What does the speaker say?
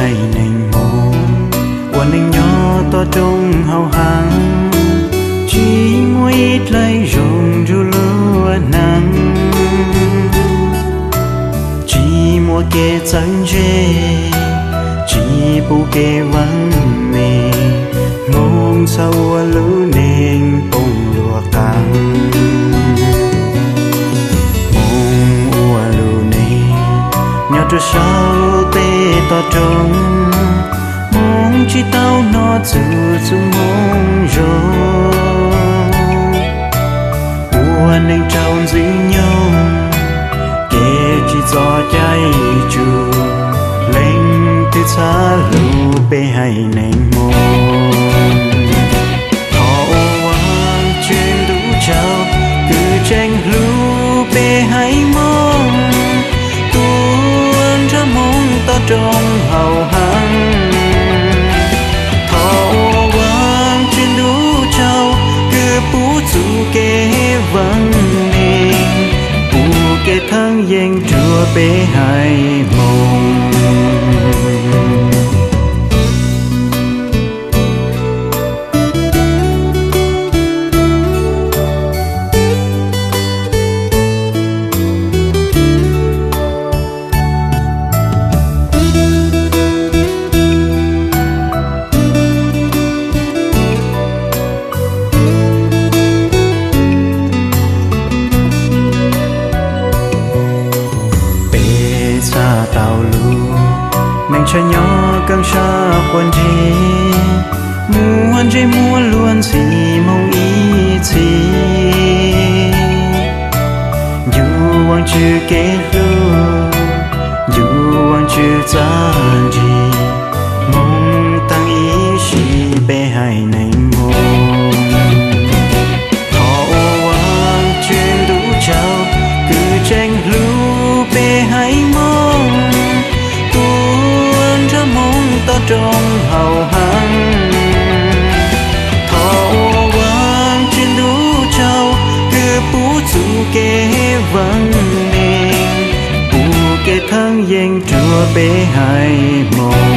haiv neeg Hmoob, ua neej nyob toj roob haus heev, tsis muaj ib dlaim zoo nrug luag hneev, tsis muaj kev txawj ntse, tsis pub kev vaam mem, Hmoob txhaj ua lub neej poob luag qaab. Hmoob ua lub neej nyob rua saum tej toj roob, Hmoob tsis tau hnov txug txuj moo zoo, ua neej raug ntxwg nyoog, kev tsis txom caij tsum, leej twg txhaj hlub peb haiv neeg Hmoob? Thov ua Vaajtswv ntuj tsaug, kws tseem hlub peb haiv Moob, tuaj nrog Moob toj roob haus heev. Thov ua Vaajtswv ntuj tsaug, kws pub txuj kev vaam mem, pub kev theej yeej rua peb haiv Moob. Peb txhaj tau lug, neeg tshaj nyob keeb sab quas ntsig, muaj ntsej muag luag ntxhi Hmoob ib txhis. Ncu Vaajtswv kev hlub, ncu Vaajtswv txaj ntsig, Moob taag ib sim peb haiv neeg Hmoob. Thov ua Vaajtswv ntuj tsaug, kws tseem hlub peb haiv Moob, tuaj nrog Moob toj roob haus heev. Thov ua Vaajtswv ntuj tsaug, kws pub txuj kev vaam mem, pub kev theej yeej rua peb haiv Moob.